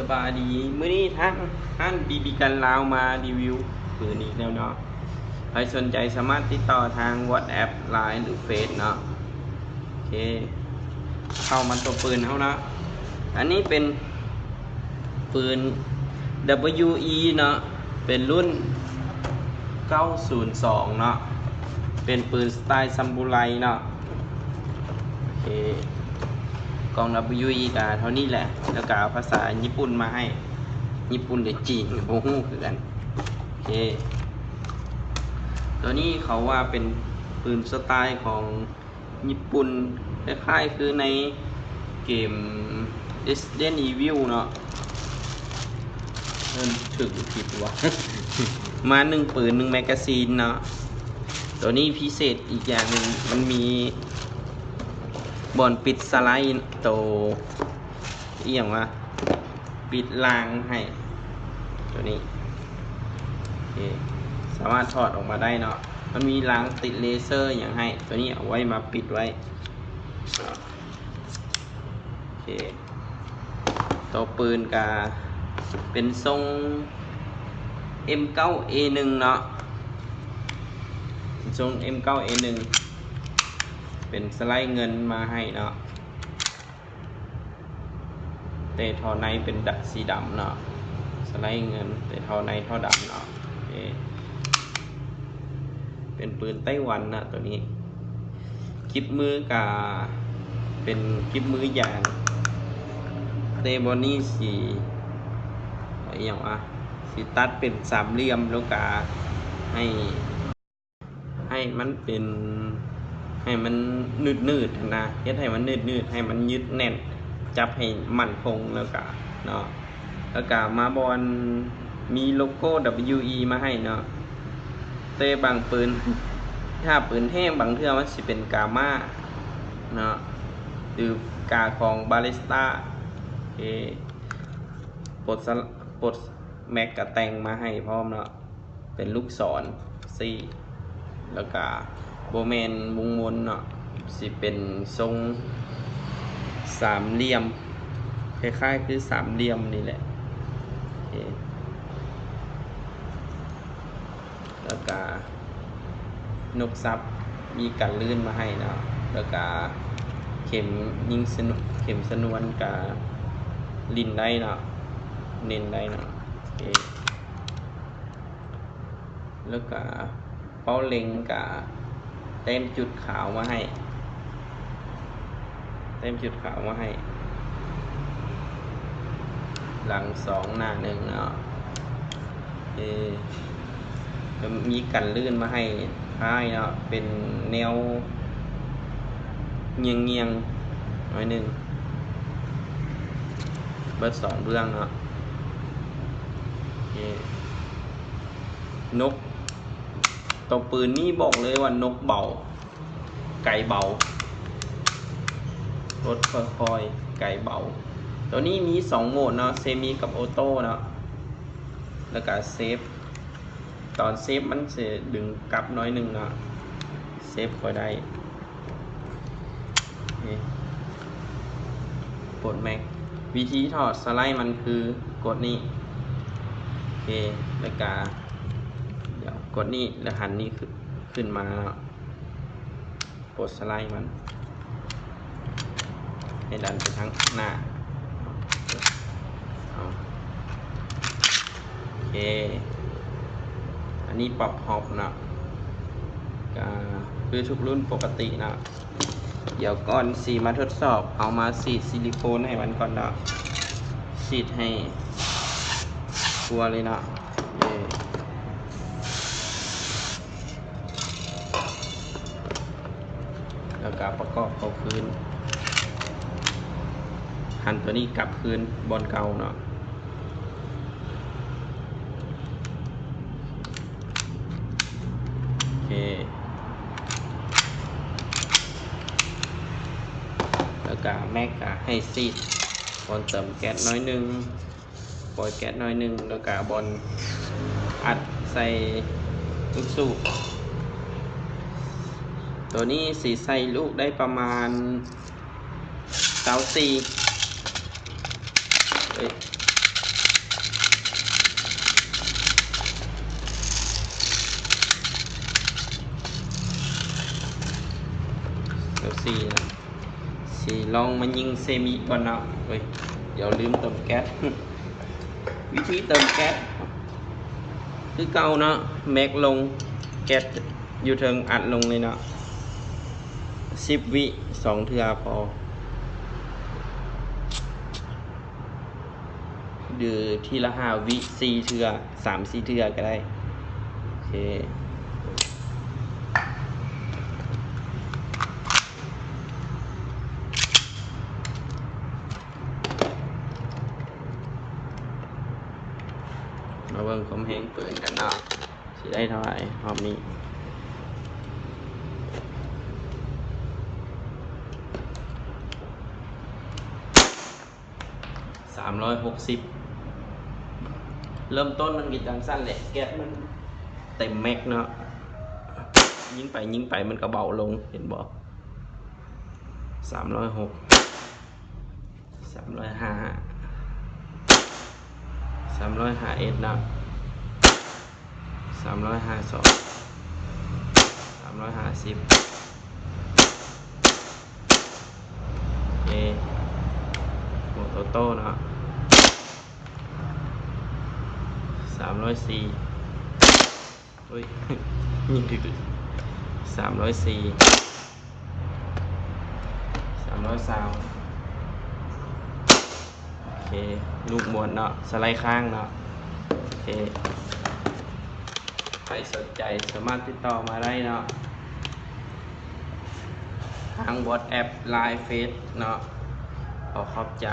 ສະບາຍດີ ມື້ນີ້ທາງຮ້ານ ບີບີກັນ ລາວ ມາຣີວິວປືນອີກແລ້ວເນາະ. ໃຜສົນໃຈສາມາດຕິດຕໍ່ທາງ WhatsApp Line ຫຼື ເຟສເນາະ. ໂອເຄ ເຂົ້າມາຕົວປືນເຮົາເນາະ. ອັນນີ້ເປັນປືນ WE ເນາະ ເປັນລຸ້ນເກົ້າສູນສອງເນາະ ເປັນປືນສະໄຕລ໌ຊາມູໄຣເນາະ. ໂອເຄ ກ່ອງ WE ກະເທົ່ານີ້ແຫຼະ ແລ້ວກະພາສາຍີ່ປຸ່ນມາໃຫ້ ຍີ່ປຸ່ນຫຼືຈີນກະບໍ່ຮູ້ຄືກັນ. ໂອເຄ ຕົວນີ້ເຂົາວ່າເປັນປືນສະໄຕລ໌ຂອງຍີ່ປຸ່ນ ຄ້າຍໆຄືໃນເກມ Resident Evil ເນາະ. ເອີ ຖືກຫຼືຜິດວະ ມາໜຶ່ງປືນ ໜຶ່ງແມັກກາຊີນເນາະ. ຕົວນີ້ພິເສດອີກຢ່າງໜຶ່ງ ມັນມີບ່ອນປິດສະໄລໂຕ ອີ່ຫຍັງວະ ປິດລາງໃຫ້ ຕົວນີ້. ໂອເຄ ສາມາດຖອດອອກມາໄດ້ເນາະ. ມັນມີລາງຕິດເລເຊີຫຍັງໃຫ້ ຕົວນີ້ເອົາໄວ້ມາປິດໄວ້ເນາະ. ໂອເຄ ຕົວປືນກະເປັນຊົງ M ເກົ້າ A ໜຶ່ງເນາະ ເປັນຊົງ M ເກົ້າ A ໜຶ່ງ ເປັນສະໄລເງິນມາໃຫ້ເນາະ ແຕ່ທໍ່ໃນເປັນດຳ ສີດຳເນາະ ສະໄລເງິນ ແຕ່ທໍ່ໃນທໍ່ດຳເນາະ. ໂອເຄ ເປັນປືນໄຕ້ຫວັນເນາະ ຕົວນີ້. ກິບມືກະເປັນກິບມືຢາງ ແຕ່ບ່ອນນີ້ຊິ ອີ່ຫຍັງວະ ຊິຕັດເປັນສາມຫຼ່ຽມ ແລ້ວກະໃຫ້ ໃຫ້ມັນເປັນ ໃຫ້ມັນໜືດໆຫັ້ນນະ ເຮັດໃຫ້ມັນໜືດໆ ໃຫ້ມັນຍຶດແໜ້ນ ຈັບໃຫ້ໝັ້ນຄົງ ແລ້ວກະເນາະ. ແລ້ວກະມາບ່ອນມີໂລໂກ້ WE ມາໃຫ້ເນາະ ແຕ່ບາງປືນ ຖ້າປືນແທ້ບາງເທື່ອມັນຊິເປັນກາມາເນາະ ຫຼືກາຂອງບາຣິສຕາ. ໂອເຄ ປົດສະ ປົດແມັກກະແຕ່ງມາໃຫ້ພ້ອມເນາະ ເປັນລູກສອນຊີ້ ແລ້ວກະບໍ່ແມ່ນວົງມົນເນາະ ຊິເປັນຊົງສາມຫຼ່ຽມ ຄ້າຍໆຄືສາມຫຼ່ຽມນີ້ແຫຼະ. ໂອເຄ ແລ້ວກະນົກສັບ ມີກັນລື່ນມາໃຫ້ເນາະ ແລ້ວກະເຂັມຍິງຊະນວນ ເຂັມຊະນວນກະຫຼິ້ນໄດ້ເນາະ ເນັ້ນໄດ້ເນາະ. ໂອເຄ ແລ້ວກະເປົ້າເລັງກະແຕ້ມຈຸດຂາວມາໃຫ້ ແຕ້ມຈຸດຂາວມາໃຫ້ ຫຼັງສອງໜ້າໜຶ່ງເນາະ. ເອີ ກະມີກັນລື່ນມາໃຫ້ທ້າຍເນາະ ເປັນແນວງຽງໆໜ້ອຍໜຶ່ງ ເບິດສອງເບື້ອງເນາະ. ໂອເຄ ນົກ ໂຕປືນນີ້ບອກເລີຍວ່ານົກເບົາ ໄກເບົາ ລົດຄ່ອຍໆ ໄກເບົາ. ໂຕນີ້ມີສອງໂໝດເນາະ ເຊມີກັບໂອໂຕ້ເນາະ ແລ້ວກະເຊຟ ຕອນເຊຟມັນຊິດຶງກັບໜ້ອຍໜຶ່ງເນາະ ເຊຟຄ່ອຍໄດ້. ນີ້ ປົດແມັກ ວິທີຖອດສະໄລມັນຄືກົດນີ້. ໂອເຄ ແລ້ວກະ ດຽວກົດນີ້ ແລ້ວຫັນນີ້ຂຶ້ນ ຂຶ້ນມາເນາະ ປົດສະໄລມັນ ໃຫ້ດັນໄປທາງໜ້າ. ເອົາ ໂອເຄ ອັນນີ້ປັບຮອບເນາະ ກະຄືທຸກລຸ້ນປົກກະຕິເນາະ. ດຽວກ່ອນຊິມາທົດສອບ ເອົາມາສີດຊິລິໂຄນໃຫ້ມັນກ່ອນເນາະ ສີດໃຫ້ທົ່ວເລີຍເນາະ. ເອີ ແລ້ວກະປະກອບເຂົ້າຄືນ ຫັນໂຕນີ້ກັບຄືນບ່ອນເກົ່າເນາະ. ໂອເຄ ແລ້ວກະແມັກກະໃຫ້ສີດ ບ່ອນເຕີມແກັສໜ້ອຍໜຶ່ງ ປ່ອຍແກັສໜ້ອຍໜຶ່ງ ແລ້ວກະບ່ອນອັດໃສ່ລູກສູບ. ໂຕນີ້ຊິໃສ່ລູກໄດ້ປະມານຊາວສີ່ ເອີຍ ລອງມາຍິງເຊມິກ່ອນເນາະ. ເອີຍ ດຽວລືມເຕີມແກັດ. ວິທີເຕີມແກັດຄືເກົ່າເນາະ, ແມັກລົງ ແກັດຢູ່ເທິງ ອັດລົງເລີຍເນາະ. ສິບວິ ສອງເທື່ອພໍ ຫຼືທີລະຫ້າວິ ສີ່ເທື່ອ ສາມສີ່ເທື່ອກໍໄດ້. ໂອເຄ ມາເບິ່ງຄວາມແຮງປືນກັນເນາະ, ຊິໄດ້ເທົ່າໃດຮອບນີ້. ສາມຮ້ອຍຫົກສິບ. ເລີ່ມຕົ້ນມັນກໍຈັ່ງຊັ້ນແຫຼະ, ແກັດມັນເຕັມແມັກເນາະ, ຍິງໄປຍິງໄປມັນກໍເບົາລົງ ເຫັນບໍ່? ສາມຮ້ອຍຫົກ ສາມຮ້ອຍຫ້າ ສາມຮ້ອຍຫ້າເອັດເນາະ, ສາມຮ້ອຍຫ້າສອງ ສາມຮ້ອຍຫ້າສິບ. ໂອເຄ ໝວກໂຕໂຕ້ເນາະ, ສາມຮ້ອຍສີ່. ໂອ້ຍ ຍິງຖືກ ສາມຮ້ອຍສີ່ ສາມຮ້ອຍຊາວ. ໂອເຄ ລູກໝວດເນາະ, ສະໄລຄ້າງເນາະ. ໂອເຄ ໃຜສົນໃຈສາມາດຕິດຕໍ່ມາໄດ້ເນາະ ທາງ WhatsApp ໄລນ໌ ເຟສເນາະ. ຂໍຂອບໃຈ.